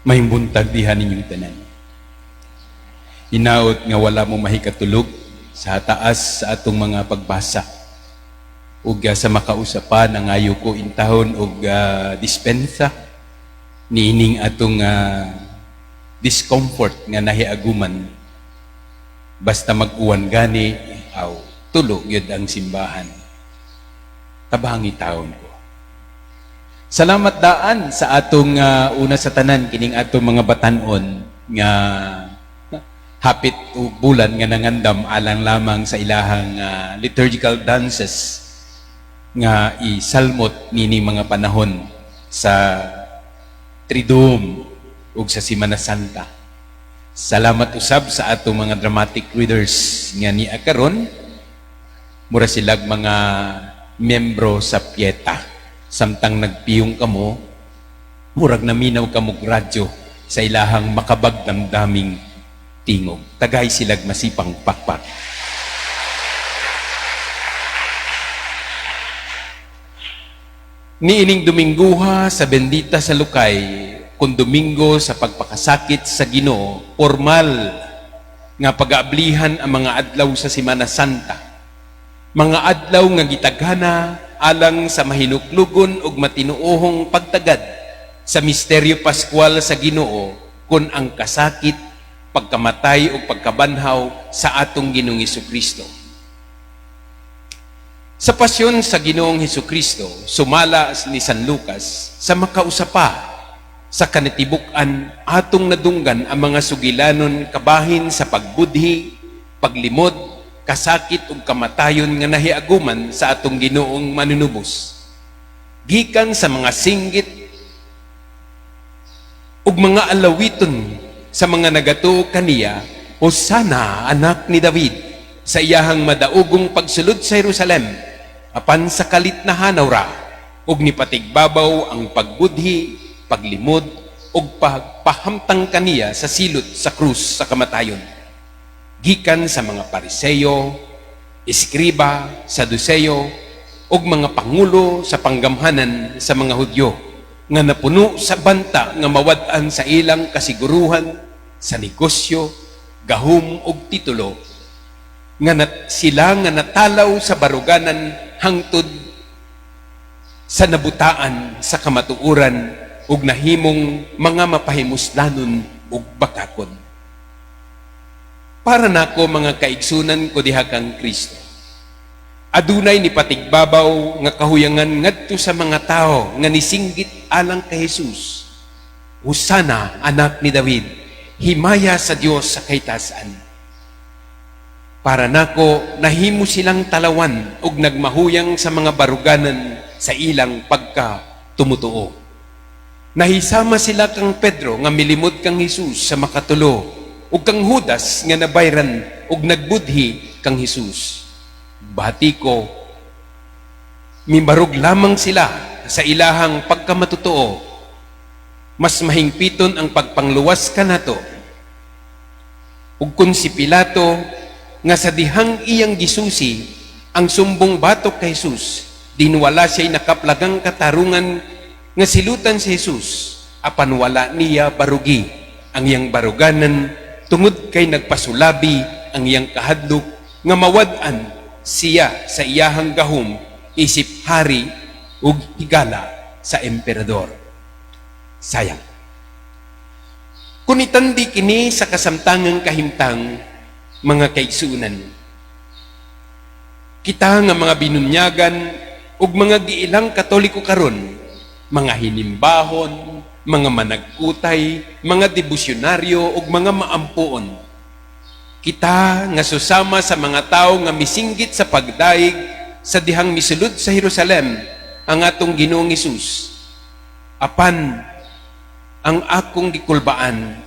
Maayong buntag diha ninyong tanan. Hinaot nga wala mo mahikatulog sa taas sa atong mga pagbasa. Ug sa makausa pa, nangayo ko intahon og dispensa niining atong discomfort nga nahiaguman. Basta mag-uwan gani, aw tulo gyud ang simbahan. Tabangi taon ko. Salamat daan sa atong una sa tanan kining atong mga batanon nga hapit og bulan nga nangandam alang lamang sa ilahang liturgical dances nga isalmot nini mga panahon sa Triduum ug sa Semana Santa. Salamat usab sa atong mga dramatic readers nga niya karon mura silag mga miyembro sa Pieta. Samtang nagpiyong kamo, murag naminaw kamo radyo sa ilahang makabagdamdaming tingog. Tagay silag masipang pakpak. Niining Domingguha sa Bendita sa Lukay, kung Domingo sa pagpakasakit sa Ginoo, formal nga pag-aablihan ang mga adlaw sa Semana Santa. Mga adlaw nga gitagana alang sa mahinuklugon ug matinuohong pagtagad sa misteryo paskwal sa Ginoo kun ang kasakit, pagkamatay ug pagkabanhaw sa atong Ginoong Hesukristo. Sa pasyon sa Ginoong Hesukristo, sumala ni San Lucas, sa makausapa sa kanitibuk-an atong nadunggan ang mga sugilanon kabahin sa pagbudhi, paglimod, kasakit ug kamatayon nga nahiaguman sa atong Ginoong manunubos. Gikan sa mga singgit ug mga alawiton sa mga nagatuo kaniya, "Hosana, anak ni David," sa iyahang madaugong pagsulod sa Jerusalem, apan sa kalit na hanaw ra ug nipatigbabaw ang pagbudhi, paglimod ug pagpahamtang kaniya sa silot sa krus sa kamatayon. Gikan sa mga Pariseo, Eskriba, Saduceo ug mga pangulo sa panggamhanan sa mga Hudyo nga napuno sa banta nga mawad-an sa ilang kasiguruhan sa negosyo, gahum ug titulo, nga sila nga natalaw sa baruganan hangtod sa nabutaan sa kamatuoran ug nahimong mga mapahimuslanon ug bakakon. Para nako, mga kaigsunan ko diha kang Kristo, adunay ni patigbabaw nga kahuyangan ngadto sa mga tawo nga nisinggit alang kay Jesus, "Hosana, anak ni David, himaya sa Dios sa kahitasan." Para nako, nahimo silang talawan ug nagmahuyang sa mga baruganan sa ilang pagka tumutuo. Nahisama sila kang Pedro nga milimod kang Jesus sa makatulo ug kang Judas nga nabayran ug nagbudhi kang Jesus. Bati ko, mibarog lamang sila sa ilahang pagkamatutuo. Mas mahingpiton ang pagpangluwas kanato. Ug kun si Pilato nga sa dihang iyang gisusi ang sumbong batok kay Jesus, dinwala siya'y nakaplagang katarungan nga silutan si Jesus, apan wala niya barugi ang iyang baruganan tungod kay nagpasulabi ang iyang kahadlok nga mawad-an siya sa iyahang gahom isip hari ug higala sa emperador. Sayang. Kung itandi kini sa kasamtangang kahimtang, mga kaigsuonan, kita nga mga binunyagan ug mga giilang Katoliko karon, mga hinimbahon, mga managkutay, mga debosyonaryo ug mga maampuon. Kita nga susama sa mga tawo nga misinggit sa pagdayeg sa dihang misulod sa Jerusalem ang atong Ginoong Hesus. Apan ang akong gikulbaan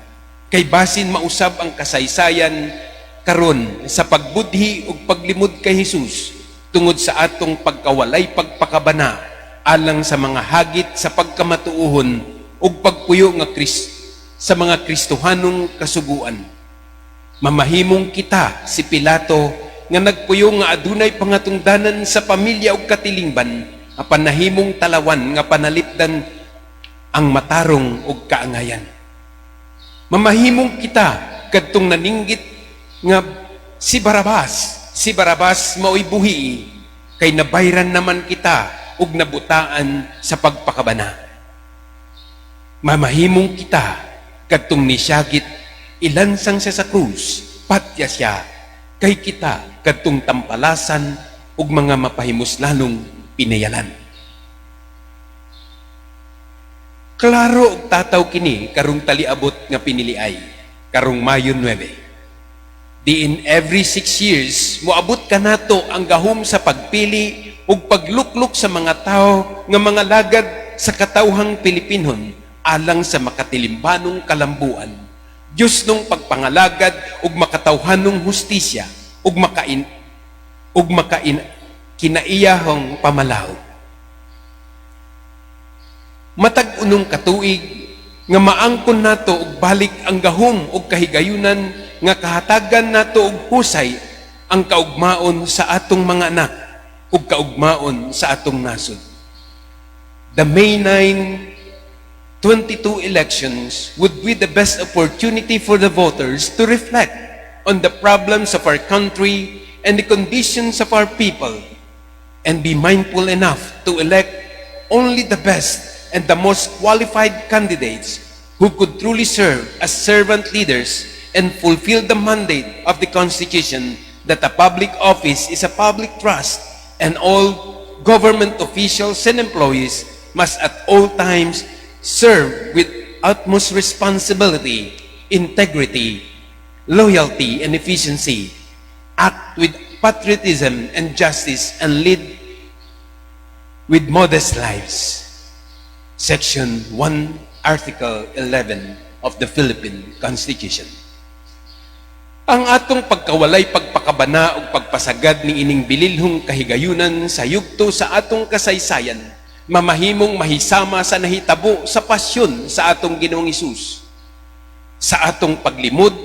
kay basin mausab ang kasaysayan karon sa pagbudhi ug paglimod kay Hesus tungod sa atong pagkawalay pagpakabana alang sa mga hagit sa pagkamatuohon ug pagpuyo nga sa mga Kristohanong kasuguan. Mamahimong kita si Pilato nga nagpuyo nga adunay pangatungdanan sa pamilya ug katilingban, apan nahimong talawan nga panalipdan ang matarong ug kaangayan. Mamahimong kita kadtong naninggit nga si Barabas, si Barabas mao'y buhi, kay nabayran naman kita ug nabutaan sa pagpakabana. Mamahimong kita kadtong nisyagit, ilansang siya sa krus, patya siya, kay kita kadtong tampalasan ug mga mapahimuslanong pinayalan. Klaro og tataw kini karong taliabot nga piniliay, karong Mayo 9. Diin every 6 years, moabot kanato ang gahom sa pagpili ug pagluklok sa mga tao nga mga lagad sa katawhang Pilipinon alang sa makatilimbanong kalambuan, Diyos nung pagpangalagad ug makatawhanong hustisya ug makain kinaiyahong pamalaod. Matag unong katuig nga maangkon nato og balik ang gahom ug kahigayunan nga kahatagan nato og husay ang kaugmaon sa atong mga anak ug kaugmaon sa atong nasod. The May 9, 22 elections would be the best opportunity for the voters to reflect on the problems of our country and the conditions of our people and be mindful enough to elect only the best and the most qualified candidates who could truly serve as servant leaders and fulfill the mandate of the Constitution that a public office is a public trust and all government officials and employees must at all times serve with utmost responsibility, integrity, loyalty, and efficiency, act with patriotism and justice, and lead with modest lives. Section 1, Article 11 of the Philippine Constitution. Ang atong pagkawalay pagpakabana ug pagpasagad ni ining bililhong kahigayunan sa yugto sa atong kasaysayan, mamahimong mahisama sa nahitabo sa pasyon sa atong Ginoong Hesus. Sa atong paglimod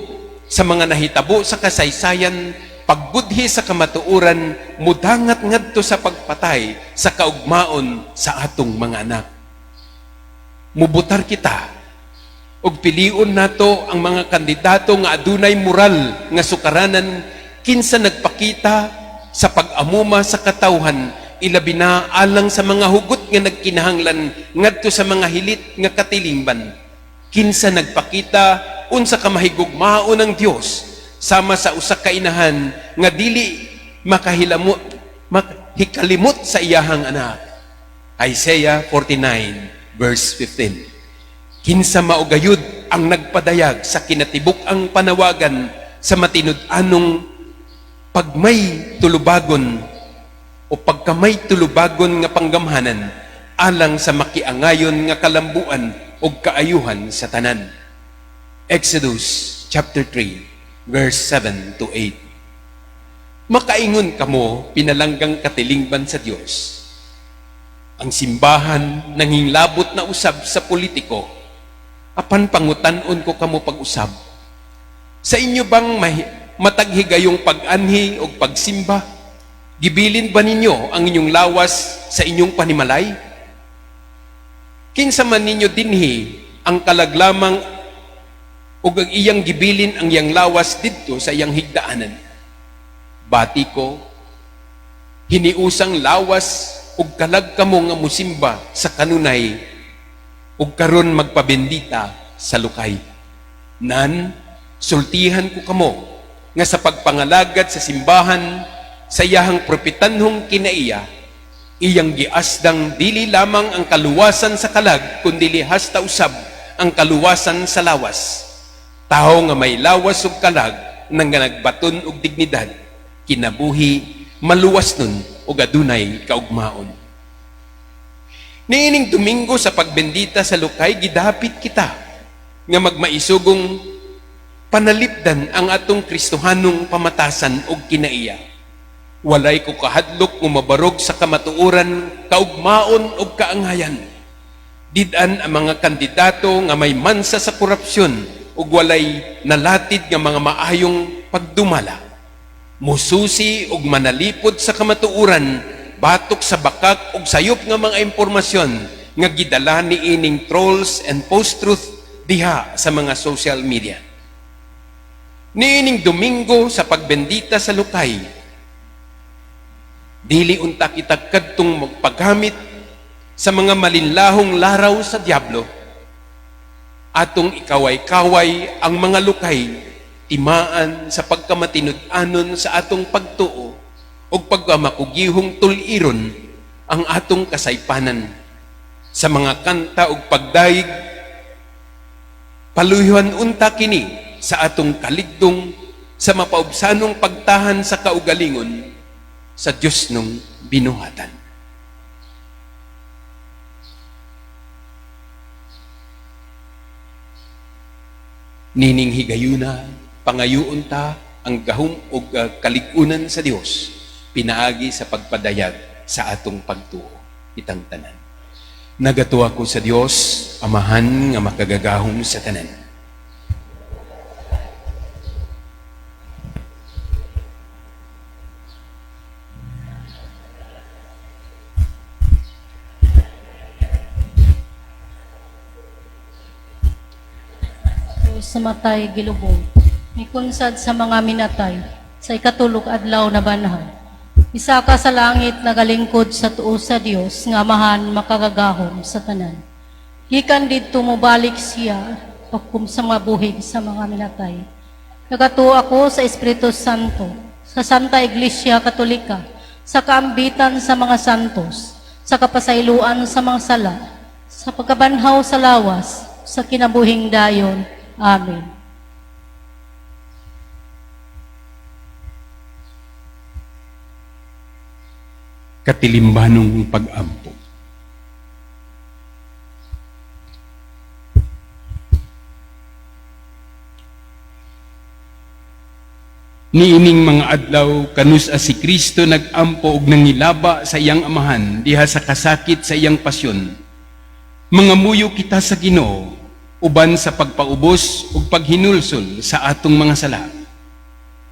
sa mga nahitabo sa kasaysayan, pagbudhi sa kamatuoran, mudangat ngadto sa pagpatay sa kaugmaon sa atong mga anak. Mubutar kita ug piliun nato ang mga kandidato nga adunay moral nga sukaranan, kinsa nagpakita sa pag-amuma sa katawhan, ilabi na alang sa mga hugot nga nagkinahanglan ngadto sa mga hilit nga katilingban, kinsa nagpakita unsa ka mahigugmaon ang Dios sama sa usa ka inahan nga dili makahilamot mahikalimot sa iyahang anak, Isaiah 49 verse 15. Kinsa mao gayud ang nagpadayag sa kinatibuk-ang panawagan sa matinud-anong pagmay tulubagon o pagkamay tulubagon nga panggamhanan alang sa makiangayon nga kalambuan ug kaayuhan sa tanan, Exodus chapter 3 verse 7 to 8. Makaingon kamo, pinalanggang katilingban sa Dios, ang simbahan nanginglabot na usab sa politiko. Apan pangutan-on ko kamo pag-usab. Sa inyo bang matag higayong pag-anhi o pagsimba? Gibilin ba ninyo ang inyong lawas sa inyong panimalay? Kinsa man ninyo dinhi ang kalag lamang ug ang iyang gibilin ang iyang lawas didto sa iyang higdaanan? Bati ko, hiniusang lawas ug kalag kamo nga musimba sa kanunay ug karon magpabendita sa lukay. Nan, sultihan ko kamo nga sa pagpangalagad sa simbahan sa iyahang propitanhong kinaiya, iyang giasdang dili lamang ang kaluwasan sa kalag, kundi hasta usab ang kaluwasan sa lawas. Tawo nga may lawas ug kalag nang nagbaton og dignidad, kinabuhi, maluwas nun ug adunay kaugmaon. Niining Domingo sa pagbendita sa lukay, gidapit kita nga magmaisugong panalipdan ang atong Kristohanong pamatasan ug kinaiya. Walay ko kahadlok nga mabarog sa kamatuoran, kaugmaon ug kaangayan. Did-an ang mga kandidato nga may mansa sa korupsyon ug walay nalatid nga mga maayong pagdumala. Mususi ug manalipod sa kamatuoran batok sa bakak ug sayop nga mga impormasyon nga gidala ni ining trolls and post-truth diha sa mga social media. Niining Domingo sa pagbendita sa lukay, dili unta kita kadtong magpagamit sa mga malinlahong laraw sa diablo. Atong ikaway-kaway ang mga lukay, timaan sa pagkamatinud-anon sa atong pagtuo ug pagkamakugihong tul-iron ang atong kasaypanan. Sa mga kanta ug pagdayeg, paluyuan unta kini sa atong kaligdong sa mapaubsanong pagtahan sa kaugalingon sa Dios nung binuhatan. Nining higayuna, pangayoon ta ang gahom ug kalig-unan sa Dios pinaagi sa pagpadayag sa atong pagtuo, kitang tanan. Nagatuo ko sa Dios, Amahan nga makagagahom sa tanan. Sa matay gilubong, mikunsad sa mga minatay, sa ikatulog adlaw na banhaw. Isa ka sa langit nagalingkod sa tuo sa Dios nga Amahan makagagahom sa tanan. Gikan didto mobalik siya pagkum sa mga buhig sa mga minatay. Nagatuo ako sa Espiritu Santo, sa Santa Iglesia Katolika, sa kaambitan sa mga santos, sa kapasayloan sa mga sala, sa pagkabanhaw sa lawas, sa kinabuhing dayon. Amen. Katilimbanong pag-ampo. Niining mga adlaw kanus-a si Kristo nag-ampo og nangilaba sa iyang Amahan diha sa kasakit sa iyang pasyon. Mangamuyo kita sa Ginoo uban sa pagpaubos ug paghinulsol sa atong mga sala.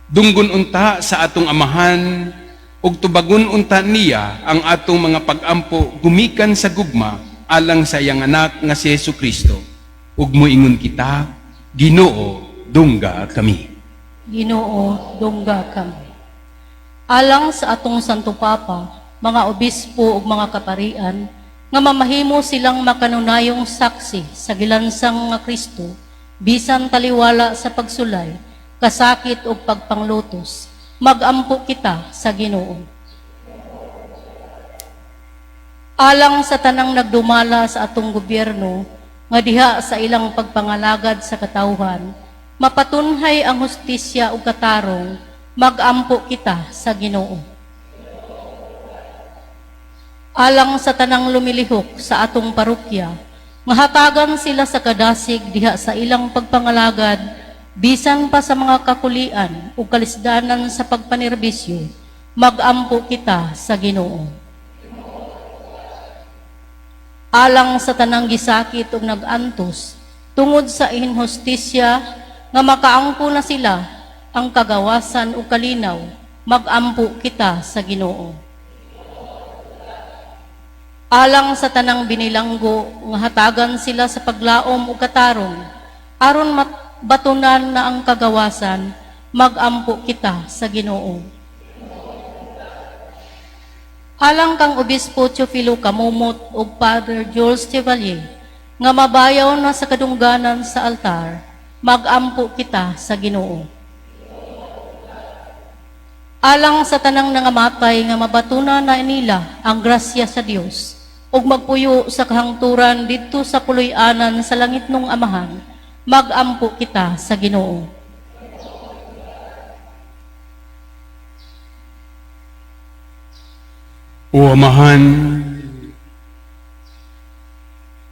Dunggon unta sa atong Amahan ug tubagon unta niya ang atong mga pag-ampo gumikan sa gugma alang sa iyang anak nga si Jesu Kristo. Ug moingon kita, Ginoo, dungga kami. Ginoo, dungga kami. Alang sa atong Santo Papa, mga obispo ug mga kaparian, nga mamahimo silang makanunayong saksi sa gilansang nga Kristo, bisan taliwala sa pagsulay, kasakit ug pagpanglutos, magampo kita sa Ginoo. Alang sa tanang nagdumala sa atong gobyerno, nga diha sa ilang pagpangalagad sa katawhan, mapatunhay ang hustisya ug katarong, magampo kita sa Ginoo. Alang sa tanang lumilihok sa atong parokya, nga hatagan sila sa kadasig diha sa ilang pagpangalagad, bisan pa sa mga kakulian ug kalisdanan sa pagpanerbisyo, magampo kita sa Ginoo. Alang sa tanang gisakit ug nag-antos tungod sa inhustisya, nga makaangko na sila ang kagawasan ug kalinaw, magampo kita sa Ginoo. Alang sa tanang binilanggo, nga hatagan sila sa paglaom ug katarong, aron batunan na ang kagawasan, magampo kita sa Ginoo. Alang kang Obispo Teofilo Camomot ug Father Jules Chevalier, nga mabayaw na sa kadungganan sa altar, magampo kita sa Ginoo. Alang sa tanang nangamatay nga mabatuna na nila ang grasya sa Dios ug magpuyo sa kahangturan didto sa puloy-anan sa langit nung Amahan, magampo kita sa Ginoo. O Amahan,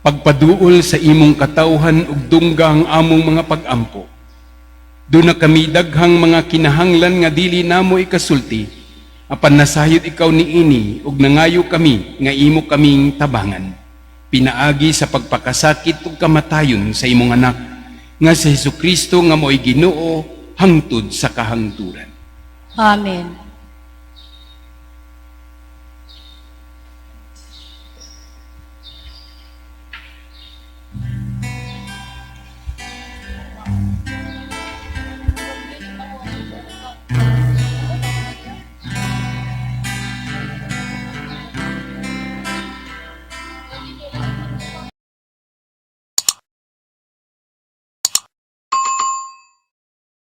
pagpaduol sa imong katawhan ug dungga ang among mga pag-ampo. Duna kami daghang mga kinahanglan nga dili namo ikasulti, apan nasayod ikaw niini ug nangayo kami nga imo kaming tabangan. Pinaagi sa pagpakasakit ug kamatayon sa imong anak nga si Jesu Kristo nga mo'y Ginoo hangtod sa kahangturan. Amen.